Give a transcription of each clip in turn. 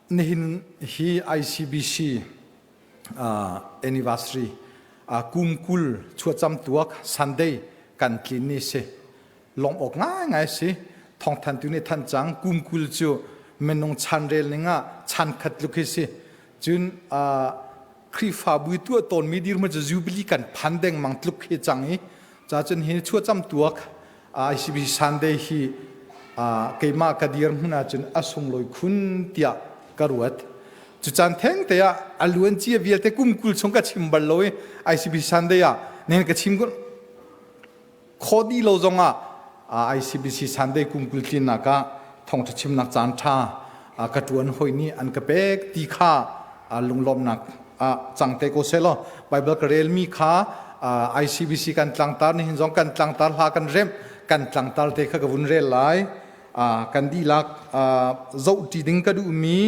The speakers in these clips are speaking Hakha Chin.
Nihin hi ICBC anniversary kum 20 chuacam tuak Sunday kan tlin ni si. Lawmh awk ngaingai si. Thawngthantu nih thanh cang kum 20 cu minung chan rel ning ah chan khat tluk hi si. Cun Khrihfabu tuah tawnmi dirhmun cu Jubilee kan phan dengmang tluk hi cang i ca cun hi chuacam tuak ICBC Sunday hi keimah ka dirhmun ahcun a sunglawi khun tiah ka ruat. Cu caan theng te ah a luan cia vialte kum 20 chung ka chim bal lo i ICBC Sunday ah nihin ka chim khawh dih lo zong ah ICBC Sunday kum 20 tlinnak ah thawngṭha chimnak caan ṭha ka ṭuan hawi nih an ka pek ti kha lunglawmhnak ah cang te ko selaw Bible ka relmi kha ICBC kan tlangtar nihin zong kan tlangtar hla kan remh kan tlangtar te kha ka vun rel lai. Kan dihlak zohṭi ding ka duhmi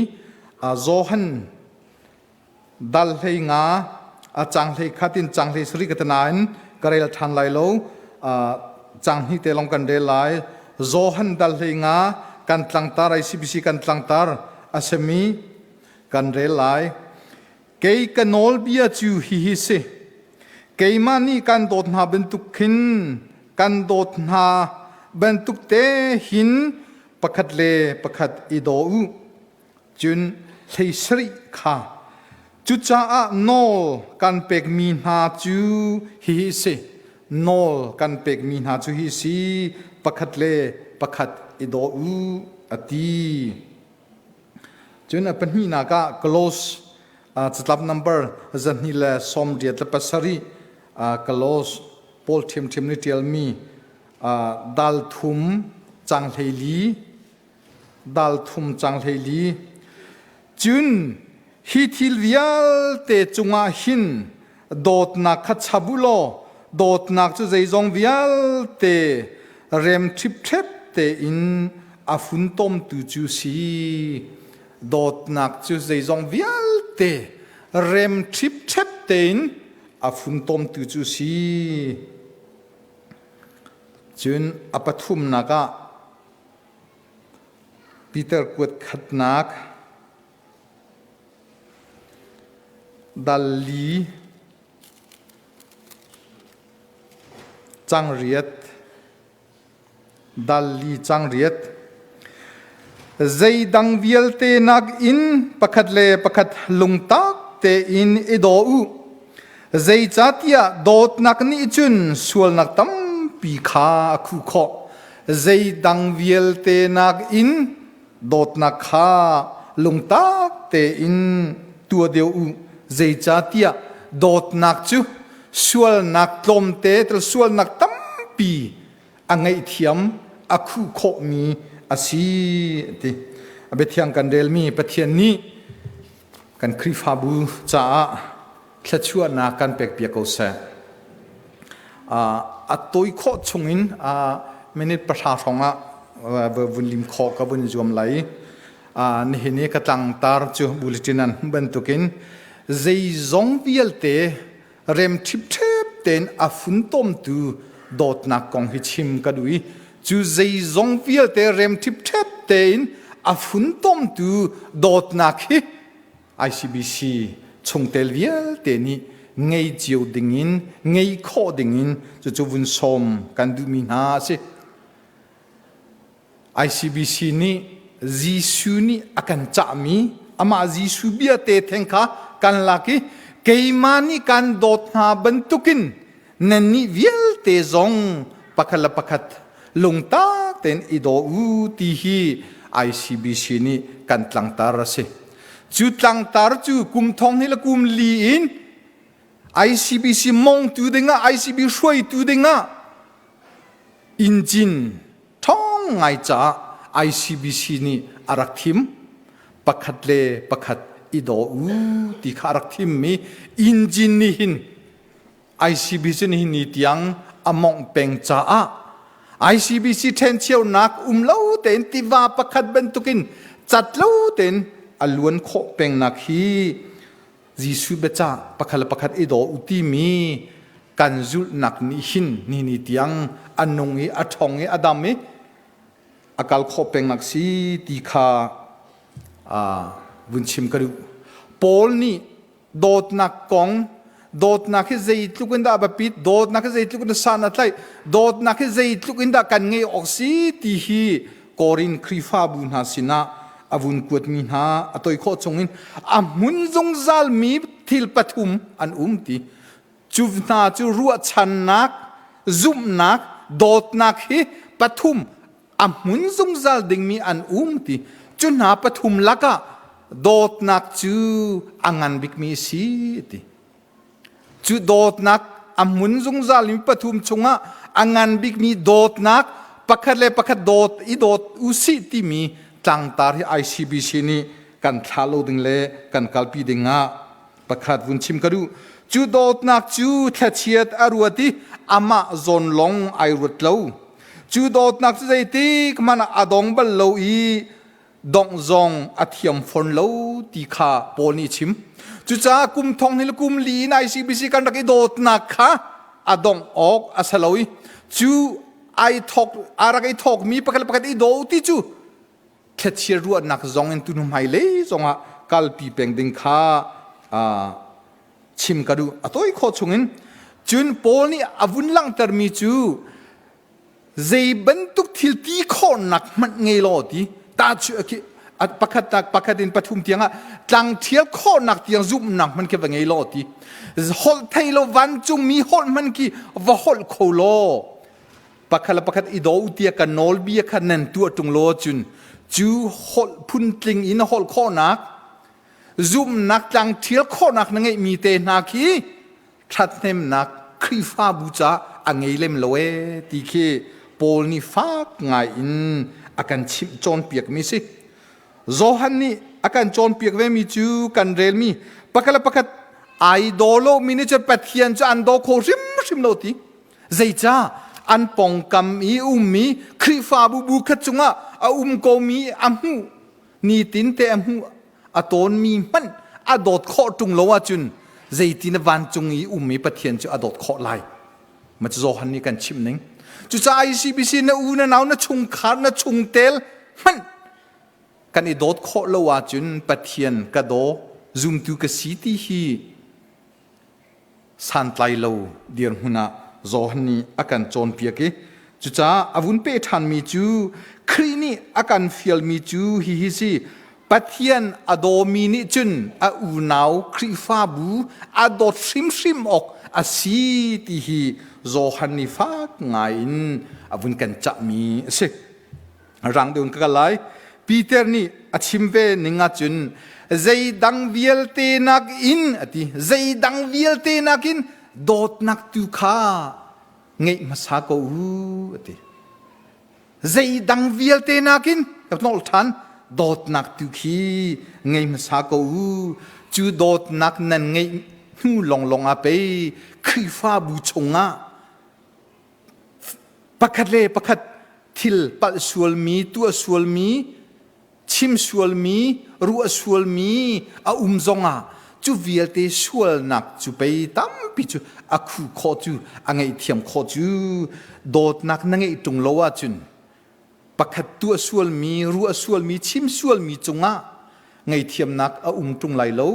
Johan Dal 15 a cang 11 in cang 17 ka ti nain ka rel ṭhan lai lo. Cang hnih te lawng kan rel lai. Johan dal 15 kan tlangtar ICBC kan tlangtar a simi kan rel lai. Kei ka nawlbia cu hihi si. Keimah nih kan dawt hna bantuk khin kan dawt hna bantuk te hin pakhat le pakhat i daw u. Cun 17 kha cucaah nawl kan pekmi hna cu hihi a si. Nawl kan pekmi hna cu hi a si. Pakhat le pakhat i daw u, a ti. Cun a pahnihnak ah Close catlap number 287 Close Paul ṭhiamṭhiam nih ṭialmi dal thum cang 14 Dal thum cang 14. Cun hi thil vialte cungah hin dawtnak kha chap u law dawtnak cu zeizong vialte rem ṭhipṭhep tein a funtomtu cu si. Dawtnak cu zeizong vialte rem ṭhipṭhep tein a funtomtu cu si. Cun a pathumnak ah Peter kuat khatnak dal li cang riat dal li cang riat zeidang vialte nakin pakhat le pakhat lungtak tein i daw u. Zeicahtiah dawtnak nih cun sualnak tampi kha a khuh khawh. Zeidang vialte nakin dawtnak kha lungtak tein tuah deuh u. Zeicahtiah dawtnak cu sualnak tlawmte tel sualnak tampi a ngaihthiam a khuh khawhmi a si ti. A biathiang kan relmi Pathian nih kan Khrihfabu caah thluachuahnak kan pekpiak ko seh. A tawi khawh chungin minute 10 hrawng ah vun lim khawh ka vun zuam lai. Nihin i ka tlangtar cu bulletin an bantukin zeizong vialte rem ṭhipṭhep tein a funtomtu dawtnak kong hi chim ka duh i cu zeizong vialte rem ṭhipṭhep tein a funtomtu dawtnak hi ICBC chungtel vialte nih ngei cio dingin ngei khawh dingin cucu vun sawm kan duhmi hna a si. ICBC nih Jesuh nih a kan cahmi amah Jesuh bia te theng kha kan lak i keimah nih kan dawt hna bantukin nannih vialte zong pakhat le pakhat lungtak tein i daw u ti hi ICBC nih kan tlangtar a si. Cu tlangtar cu kum thong hi le kum li in ICBC mongtu dingah ICB hruaitu dingah engine ṭhawng ngai caah ICBC nih a rak thim. Pakhat le pakhat i daw u ti kha a rak thimmi engine nih hin ICBC nih ni tiang a mongh peng caah ICBC ṭhencheunak um lo tein tiva pakhat bantukin cat lo tein a luan khawh pengnak hi Jesuh biacah pakhat le pakhat i daw u timi kan zulhnak nih hin ni ni tiang a nung i a ṭhong i a dam i a kal khawh pengnak si ti kha. vun chim ka duh. Paul nih dawtnak kong, dawtnak hi zeitluk in dah a biapit, dawtnak hi zeitluk in san a tlaih, dawtnak hi zeitluk in dah kan ngeih awk si ti hi Korin Khrihfabu hna sinah a vun kuatmi hna a toi khawh chungin a hmun zungzalmi thil pathum an um ti. Cu hna cu ruahchannak, zumhnak, dawtnak hi pathum a hmun zungzal dingmi an um ti. Cu hna pathum lakah dawtnak cu a ngan bikmi a si ti. Cu dawtnak a hmun zungzalmi pathum chungah a ngan bikmi dawtnak pakhat le pakhat dawt i dawt usih timi tlangtar hi ICBC nih kan thlah lo ding le kan kalpi ding ah pakhat vun chim ka duh. Cu dawtnak cu thlachiat a ruat i amah zawn long ai ruat lo. Cu dawtnak cu zeitik hmanh ah a dong bal lo i dongh zong a thiam fawn lo ti kha Paul nih a chim. Cucaah kum thong hnih le kum li in ICBC kan rak i dawtnak kha a dongh awk a si lo i cu ai thawk a rak i thawkmi pakhat le pakhat i daw ti cu thlachiat ruahnak zong in tunu hmailei zongah kalpi peng ding kha chim ka duh. A tawi khawh chungin cun Paul nih a vun langhtermi cu zei bantuk thil ti khawhnak hmanh ngei law ti ta chu pakhat tak pakhat in pathum tiang ah tlang thial khawhnak tiang zumhnak hmanh khi va ngei law ti holh thei lo vancung mi holh hmanh khi va holh kho law pakhat le pakhat i do tia ka nawlbia kha nan tuah ṭung law cun cu holh phuntling in holh khawhnak zumhnak tlang ṭhial khawhnak na ngeihmi te hna khi ṭhathnemnak Khrihfabu ca a ngei lem lo ee ti khi Paul nih fak ngai in a kan chimh cawnpiakmi si. Johan nih a kan cawnpiak vemi cu kan relmi pakhat le pakhat ai daw lomi nih cun Pathian cu an daw kho hrimhrim lo ti. Zeicah an pawngkam i ummi Khrihfabu bu khat cungah a um komi a hmuh nitin te a hmuh a tawnmi hmanh a dawt khawh ṭung lo ahcun zeitin vancung i ummi Pathian cu a dawt khawh lai? Ma cu Johan nih kan chimh ning. Cucaah ICBC na u na nau na chungkhar na chungtel hmanh kan i dawt khawh lo ahcun Pathian ka daw zumtu ka si ti hi santlai lo dirhmun ah Johan nih a kan cawnpiak i cucaah a vun pe ṭhanmi cu Khrih nih a kan fialmi cu hihi si Pathian a dawmi nih cun a unau Khrihfabu a dawt hrimhrim awk a si ti hi Johan nih fak ngai in a vun kan cahmi a si. Rang deuh in ka kal lai. Peter nih a chim ve ning ahcun zeidang vialte nakin a ti zeidang vialte nakin dawtnak tu kha ngeih hmasa ko u a ti. Zeidang vialte nakin ka nawl ṭhan dawtnak tu khi ngei hmasa ko u. Cu dawtnak nan ngeih hnu lawnglawng ah pei Khrihfabu chungah Pakhat le pakhat thil palh sualmi, tuah sualmi, chim sualmi, ruah sualmi a um zongah cu vialte sualnak cu pei tampi cu a khu khawh cu a ngaihthiam khawh cu dawtnak na ngeih ṭung lo ahcun pakhat tuah sualmi, ruah sualmi, chim sualmi cungah ngaihthiamnak a um ṭung lai lo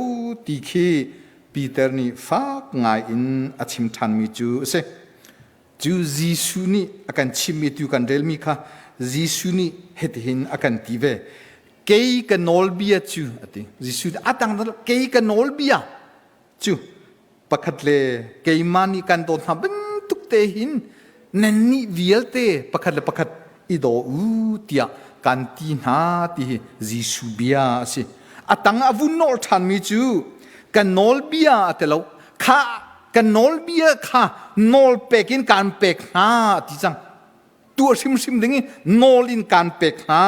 ti khi Peter nih fak ngai in a chim ṭhanmi cu a si. Cu Jesuh nih a kan chimmi tu kan relmi kha Jesuh nih hitihin a kan ti ve. Kei ka nawlbia cu a ti. Jesuh nih a dang kei ka nawlbia cu pakhat le keimah nih kan dawt hna bantuk te hin nannih vialte pakhat le pakhat i daw u tiah kan ti hna ti hi Jesuh bia a si. A tang a vun nawl ṭhanmi cu kan nawlbia a ti lo. Kha kan nawlbia kha nawl pek in kaan pek hna ti cang. Tuah hrimhrim ding i nawl in kaan pek hna.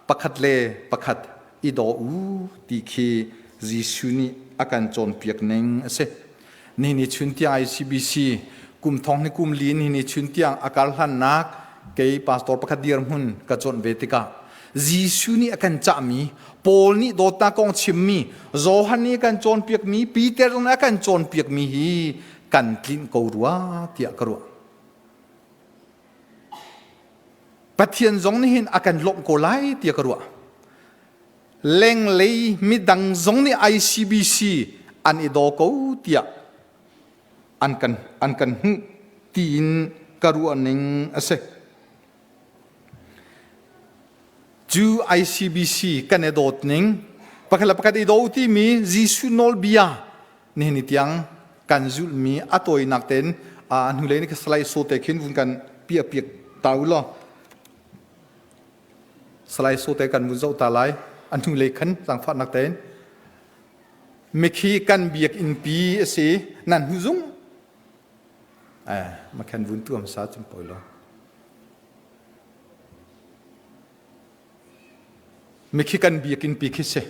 Pakhat le pakhat i daw u ti khi Jesuh nih a kan cawnpiak ning a si. Nihin ni chun tiang ICBC kum thong ni kum li nihin ni chun tiang a kar hlannak kei pastor pakhat dirhmun ka cawnh ve tikah Jesuh nih a kan cahmi Paul nih dawtnak kong chimmi Johan nih a kan cawnpiakmi Peter nih a kan cawnpiakmi hi kan tlinh ko rua tiah ka ruah. Pathian zong nih hin a kan lawmh ko lai tiah ka ruah. Lenglei midang zong nih ICBC an i daw ko tiah an kan an kan hmuh tiin ka ruah ning a si. Cu ICBC kan i dawt ning pakhat le pakhat i daw timi Jesuh nawlbia nihin ni tiang kan zulhmi a tawinak tein a hnulei ni ka salai sote khin vun kan piah piak ta u law Salai Sote kan vun zoh ta lai. A hnulei khan zaangfahnak tein. Mikhi kan biakinn pi a si. Nan hnu zung. Eh, makhan vun tuam sa chung poi lo. Mikhi kan biakinn pi khi si.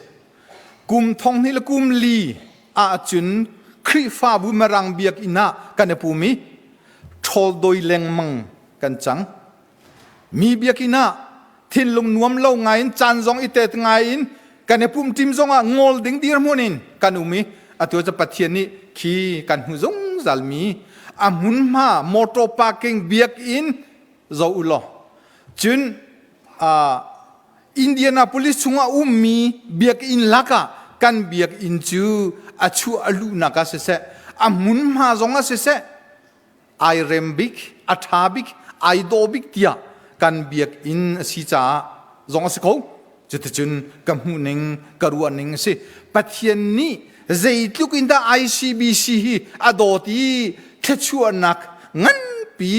Kum thong hnih le kum li ahcun Khrihfabu Mirang biakinn ah kan i pum i ṭhawl doi lengmang kan cang. Mi biakinn ah thinlung nuam lo ngai in caan zong i tet ngai in kan i pum tim zong ah ngol ding dirhmun in kan um i atu cu Pathian nih khi kan hmu zungzal mi a hmunhma motor parking biakinn zo u law cun Indianapolis chungah ummi biakinn lakah kan biakinn cu a chuah a luhnak ah siseh a hmunhma zong ah siseh ai rem bik, a ṭha bik, ai dawh bik tiah kan biakinn a si caah zong a si ko. Cuticun ka hmuhning, ka ruahning a si. Pathian nih zeitluk in dah ICBC hi a dawt i thluachuahnak nganpi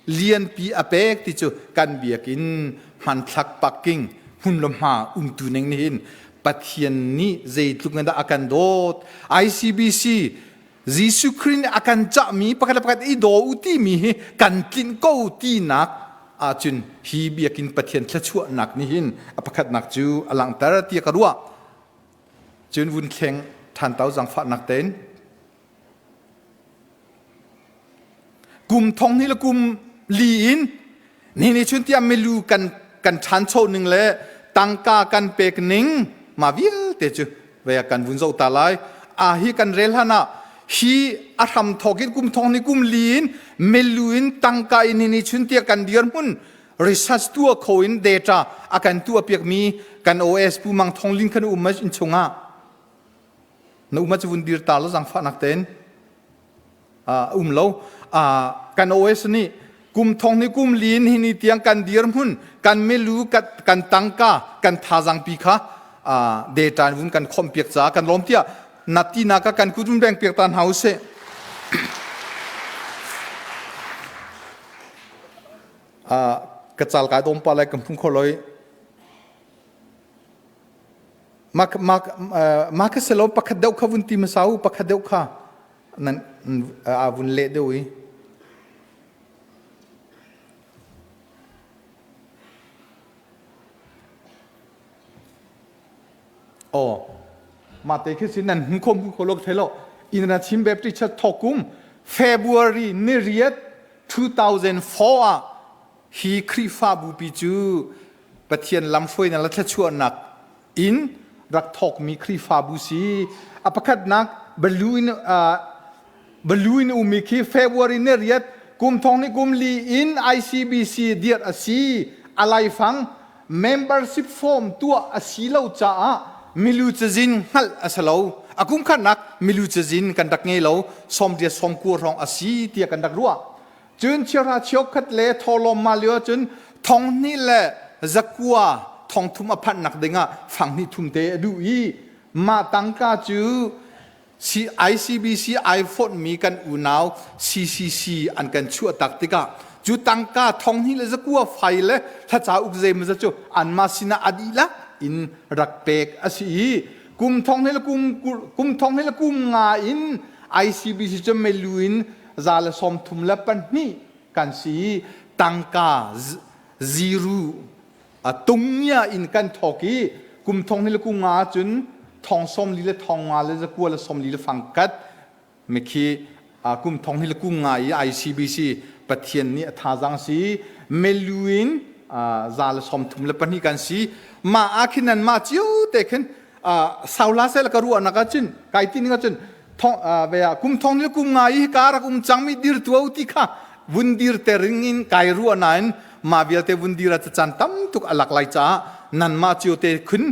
lianpi a pek ti cu kan biakinn hmanthlak parking hmun le hma umtu ning nih hin Pathian nih zeitluk in dah a kan dawt. ICBC Jesuh Khrih nih a kan cahmi pakhat le pakhat i daw u timi hi kan tlinh ko tinak ahcun hi biakinn Pathian thluachuahnak nih hin a pakhatnak cu a langhter tiah ka ruah. Cun vun thleng ṭhan tau zaangfahnak tein kum thong hnih le kum li in Ni ni chun tiah milu kan kan ṭhancho ning le tangka kan pek ning ma vialte cu vei kan vun zoh ta lai. A hi kan rel hlan ah hi a hram thawk in kum thong ni kum li in milu in tangka in ni ni chun tiah kan dirhmun research tuah kho in data a kan tuah piak mi kan OS Pu Mang Thong Lin khan um in chungah na uma cu vun dir ta lo zangfahnak tein um lo kan OS nih kum thong ni kum lin hi ni tiang kan dirhmun kan milu kan tangka kan thazang pi kha data vun kan khom piak ca kan lawm tiah nati na ka kan kut vun beng piak tan hau se ka cal kai dom pa lai kan phung kho loi mak mak mak selo pakhat deuh kha vun ti masau pakhat deuh kha nan a vun leh deuh i Aw mah te khi si nan hmu kho hmu kho lo thei lo Indiana Chin Baptist Church thokum February ni riat 2004 ah hi Khrihfabu pi cu Pathian lamhruainak le thluachuahnak in rak thawkmi Khrihfabu si. A pakhatnak balu in balu in ummi khi February ni riat kum thong ni kum li in ICBC dirh a si. A laifang membership form tuah a si lo caah milu cazin hngalh a si lo. A kum khatnak milu cazin kan rak ngei lo. Sawmriat sawmkua hrawng a si tiah kan rak ruah. Cun chiahra chiokhat le thawhlawm ma lio ahcun thong hnih le zakua thong thum a phanhnak dingah fang hnih thum te a duh i mah tangka cu ICBC ai fonhmi kan unau CCC an kan chuah tak tikah cu tangka thong hnih le zakua fai le thlaca uk zeimaw cu anmah sinah a dihlak in rak pek a si i kum thong hnih le kum kum thong hnih le kum nga in ICBC cu melu in 132 kan si i tangka ziru a tungnia in kan thawk i kum thong ni le kum nga cun thong som li le thong nga le zakua le som li le fangkat mikhi kum thong ni le kum nga i ICBC Pathian nih a thazang si meluin 132 kan si ma ah khin nan ma cio te khin saula sel ka ruahnak ah cun kai ti ning ah cun thong kum thong ni kum nga i ka rak um cangmi dir tuau ti kha vun dir te ring in kai ruah nain ma vialte vun dir ah caan tam tuk alak lai caah nan ma cio te khun.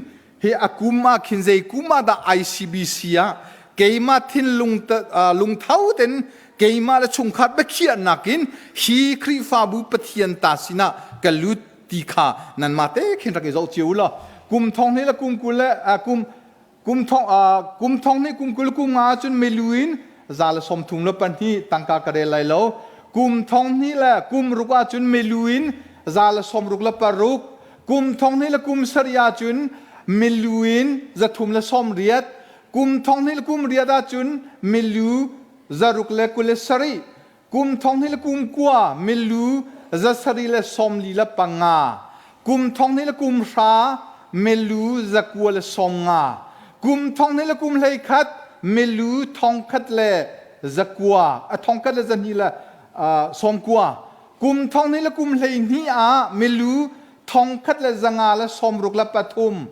Hi a kum ah khin zei kum ah dah ICBC ah keimah thinlung lungtho ten keimah le chungkhar biakhiahnak in hi Khrihfabu Pathian ta sinah ka lut ti kha nanmah te khin rak i zoh cio u law kum thong hnih le kum 20 le kum kum thong kum thong hnih kum 20 kum nga cun milu in 132 tangka ka rel lai lo. Kum thong hnih le kum ruk ahcun milu in 166. Kum thong hnih le kum sarih ahcun milu in 380. Kum thong hnih le kum riat ahcun milu 627. Kum thong hnih le kum kua milu 745. Kum thong hnih le kum hra milu 950. Kum thong hnih le kum 11 milu 1109, a 1290. Kum thong hnih le kum 12 ah milu 1563.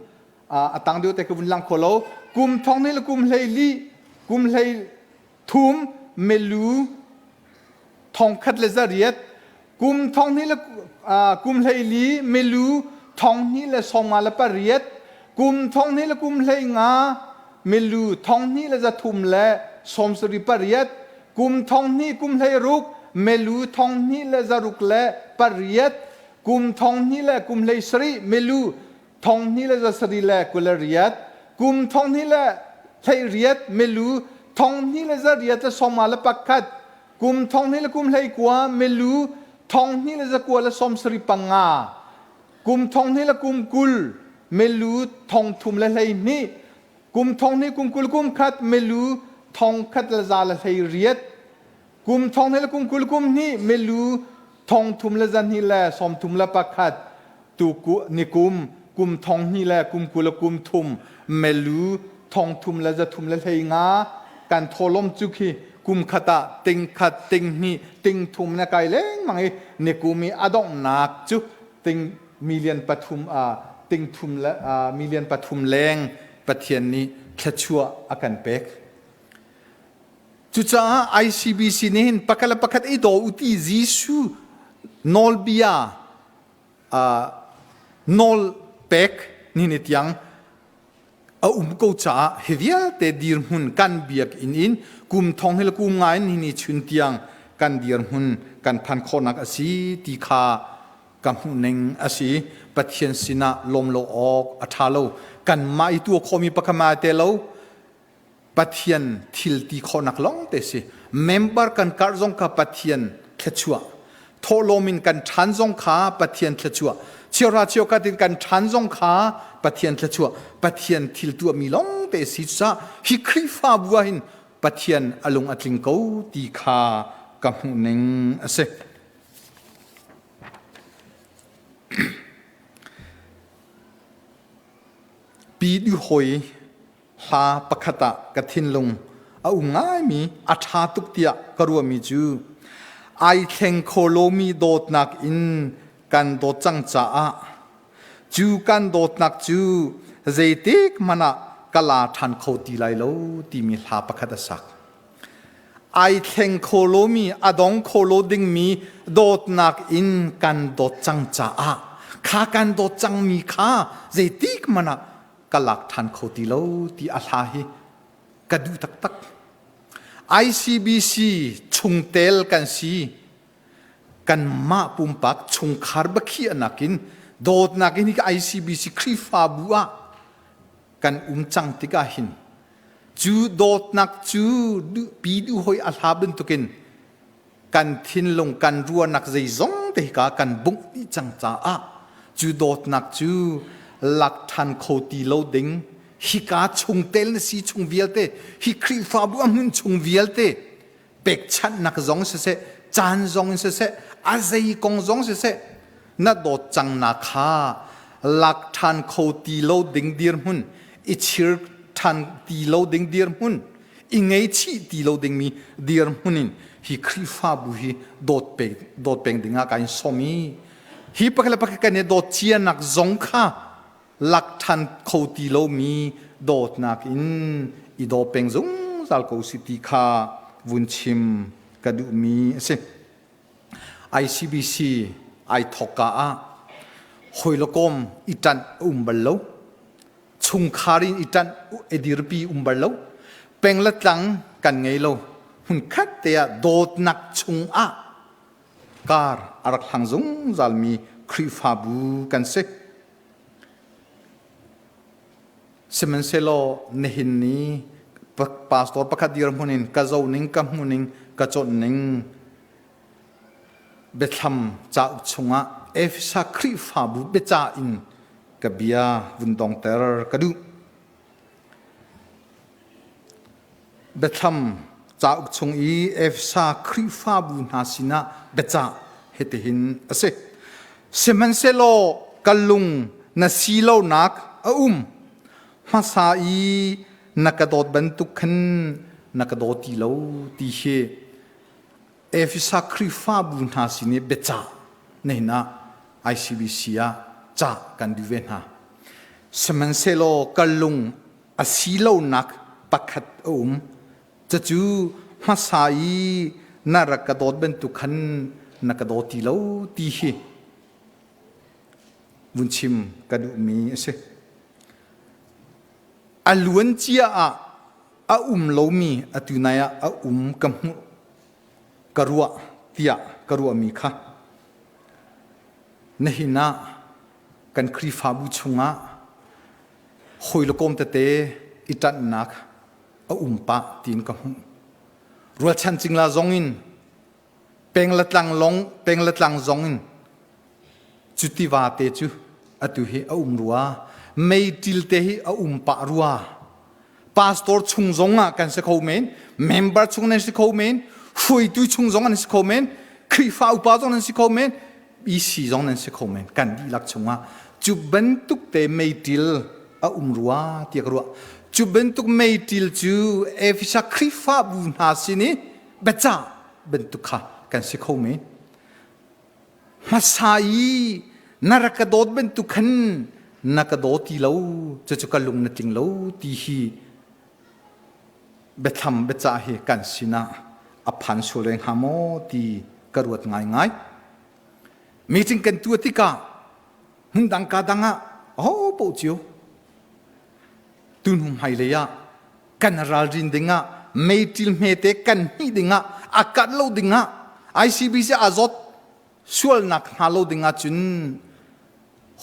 A tang deuh te ka vun lang kho lo. Kum thong hnih le kum 14 kum hlei thum milu 1800. Kum thong hnih le kum 14 milu 2158. Kum thong hnih le kum 15 milu 2378. Kum thong hnih kum 16 milu 2608. Kum thong hnih le kum 17 milu 2728. Kum thong hnih le 18 milu 2891. Kum thong hnih le kum 19 milu 2975. Kum thong hnih le kum 20 milu 3012. Kum thong hnih kum 20 kum khat milu 1118. Kum thong hnih le kum 20 kum hnih milu 3231. Tu nikum kum thong hnih le kum 20 le kum thum melu 3315. Kan tholom cu khi kum khat ah ting khat, ting hnih, ting thum na kai lengmang i nikum i a donghnak cu ting million pathum, ting thum le million pathum leng Pathian nih thluachuah a kan pek. Cucaah ICBC nih hin pakhat le pakhat i daw u ti Jesuh nawlbia nawl pek ni ni tiang a um ko caah hi vialte dirhmun kan biakinn in kum thong hi le kum nga in ni ni chun tiang kan dirhmun kan phan khawhnak a si ti kha ka hmuhning a si. Pathian sinah lawm lo awk a ṭha lo. Kanmah i tuah khawhmi pakhat ma te lo, Pathian thil ti khawhnak lawng te si. Member kan karh zong kha Pathian thluachuah. Thawhlawm in kan ṭhan zong kha Pathian thluachuah. Chiahra chiahkhat in kan ṭhan zong kha Pathian thluachuah. Pathian thil tuahmi lawng te si. Cucaah hi Khrihfabu ah hin Pathian a lung a tling ko ti kha ka hmuhning a si. Pi Duhoi hla pakhat ah ka thinlung a um ngaimi, a ṭha tuk tiah ka ruahmi cu ai thleng kho lomi dawtnak in kan dawt cang caah cu kan dawtnak cu zeitik hmanh ah ka la ṭhan kho ti lai lo timi hla pakhat a sak. Ai thleng kho lomi, a dong kho lo dingmi dawtnak in kan dawt cang caah kha kan dawt cangmi kha zeitik hmanh ah ka lak ṭhan kho ti lo ti a hla hi ka duh taktak. ICBC chungtel kan si. Kanmah pumpak chungkhar biakhiahnak in dawtnak in hi ICBC Khrihfabu ah kan um cang tikah hin cu dawtnak cu pi duh hoi a hla bantukin kan thinlung kan ruahnak zeizong te ka kan bungh dih cang caah cu dawtnak cu lak ṭhan kho ti lo ding hika chungtel na si chung vialte, hi Khrihfabu a hmun chung vialte, pekchanhnak zong siseh, caan zong in siseh, a zei kong zong siseh, na dawt cang na kha lak ṭhan kho ti lo ding dirhmun, i chir ṭhan ti lo ding dirhmun, i ngeichih ti lo dingmi dirhmun in hi Khrihfabu hi dawt peng ding ah ka in sawm i hi pakhat le pakhat kan i dawt cianak zong kha lak ṭhan kho ti lomi dawtnak in i daw peng zungzal ko si ti kha vun chim ka duhmi a si. ICBC ai thawkka ah hawi le kom i ṭanh a um bal lo. Chungkhar in i ṭanh i dirpi um bal lo. Peng le tlang kan ngei lo. Hmunkhat te ah dawtnak chungah kar a rak hlang zungzalmi Khrihfabu kan si. Sihmanhsehlaw nihin ni pastor pakhat dirhmun in ka zoning, ka hmuning, ka cawnning biathlam cauk chungah Efesa Khrihfabu biacah in ka bia vun dongter ka duh. Biathlam cauk chung i Efesa Khrihfabu hna sinah biacah hitihin a si. Sihmanhsehlaw ka lung na si lonak a um. Hmasa i na ka dawt bantuk khan na ka daw ti lo ti hi Efesa Khrihfabu hna sin i biacah nihin ah ICBC ah cah kan duh ve hna. Sihmanhsehlaw ka lung a si lonak pakhat a um. Cucu hmasa i na rak ka dawt bantuk khan na ka daw ti lo ti hi vun chim ka duhmi a si. A luan cia ah a um lomi atu nai ah a um ka hmuh ka ruah tiah ka ruahmi kha nihin ah kan Khrihfabu chungah hawi le kawm tete i ṭanhnak a um pah tiin ka hmuh. Rualchan cingla zong in peng le tlang long peng le tlang zong in cu tiva te cu atu hi a um rua meiṭil te hi a um pah rua pastor chung zong ah kan si kho men member chung nan si kho men hruaitu chung zong an si kho men Khrihfa upa zong nan si kho men EC zong nan si kho men kan dihlak chungah cu bantuk te meiṭil a um rua tiah ka ruah cu bantuk meiṭil cu Efesa Khrihfabu hna sin i biacah bantuk kha kan si kho men hmasa i na rak ka dawt bantuk khan na ka daw ti lo cucu ka lung na tling lo ti hi biathlam biacah hi kan sinah a phan sual reng hnga maw ti ka ruat ngaingai meeting kan tuah tikah hmundang ka dang ah aho paoh cio tunhum hmailei ah kan ralrin dingah meiṭil hmete kan hnih dingah a kat lo dingah ICBC a zawt sualnak hnga lo dingah cun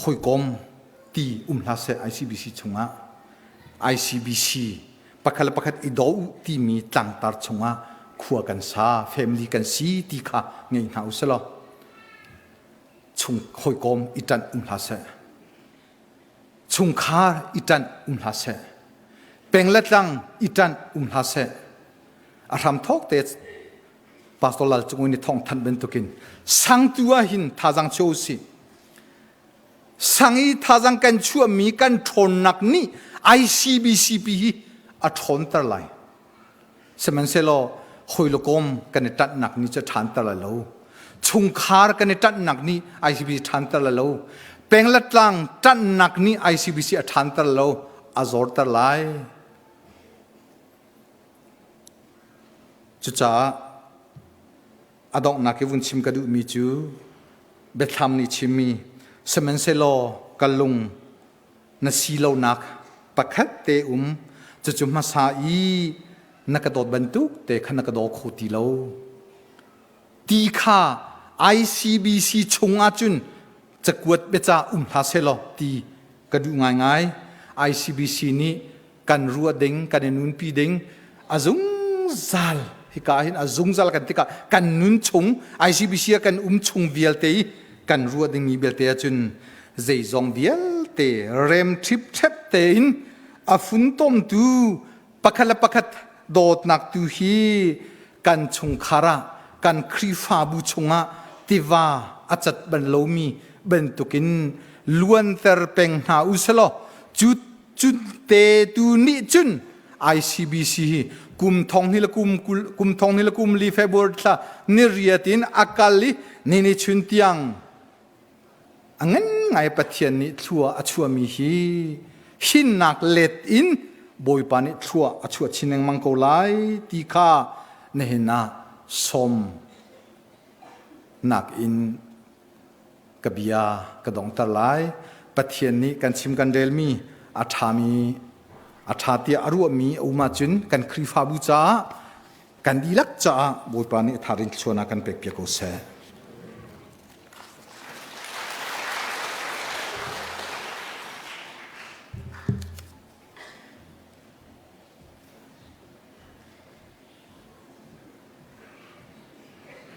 hawikom ti um hlah seh ICBC chungah ICBC pakhat le pakhat i do u timi tlangtar chungah khua kan sa family kan si ti kha ngei hna u selaw chung hawikom i ṭanh um hlah seh Chungkhar i ṭanh um hlah seh. Peng le tlang i ṭanh um hlah seh. A hramthawk te Pastor Lal Cung nih thawng thanh bantukin sangtu ah hin thazang chuah usih. Sang i thazang kan chuahmi kan ṭhawnnak nih ICBCP hi a ṭhawnter lai. Sihmanhsehlaw hawi le kom kan i ṭanhnak nih cu ṭhanter lai lo. Chungkhar kan i ṭanhnak nih ICBC ṭhanter lai lo. Peng le tlang ṭanhnak nih ICBC a ṭhanter lo, a zorter lai. Cucaah a donghnak i vun chim ka duhmi cu biathlam nih chimmi sihmanhsehlaw ka lung na si lonak pakhat te um cucu hmasa i na ka dawt bantuk te kha na ka daw kho ti lo ti kha ICBC chung ahcun cakuat biacah um hlah selaw ti ka duh ngaingai ICBC nih kan ruah ding kan i nunpi ding a zungzal hika hin a zungzal kan tikah kan nun chung ICBC ah kan um chung vialte i kan ruah dingmi vialte ahcun zeizong vialte rem ṭhipṭhep tein a funtomtu pakhat le pakhat dawtnak tu hi kan chungkhar ah kan Khrihfabu chungah tiva a cat bal lomi bantukin luanter peng hna u selaw cu cun te tu nih cun ICBC hi kum thong ni le kum kul kum thong ni le kum li February thla ni riat in a kal i ni ni chun tiang a ngan ngai Pathian nih thlua a chuahmi hi hinnak let in Bawipa nih thlua a chuah chin lengmang ko lai ti kha nihin ah sawm nak in ka bia ka dongter lai. Pathian nih kan chim kan relmi A ṭhami a ṭha tiah a ruahmi a um ahcun kan Khrihfabu caah kan dihlak caah Bawipa nih a tharin thluachuahnak kan pek piak ko seh.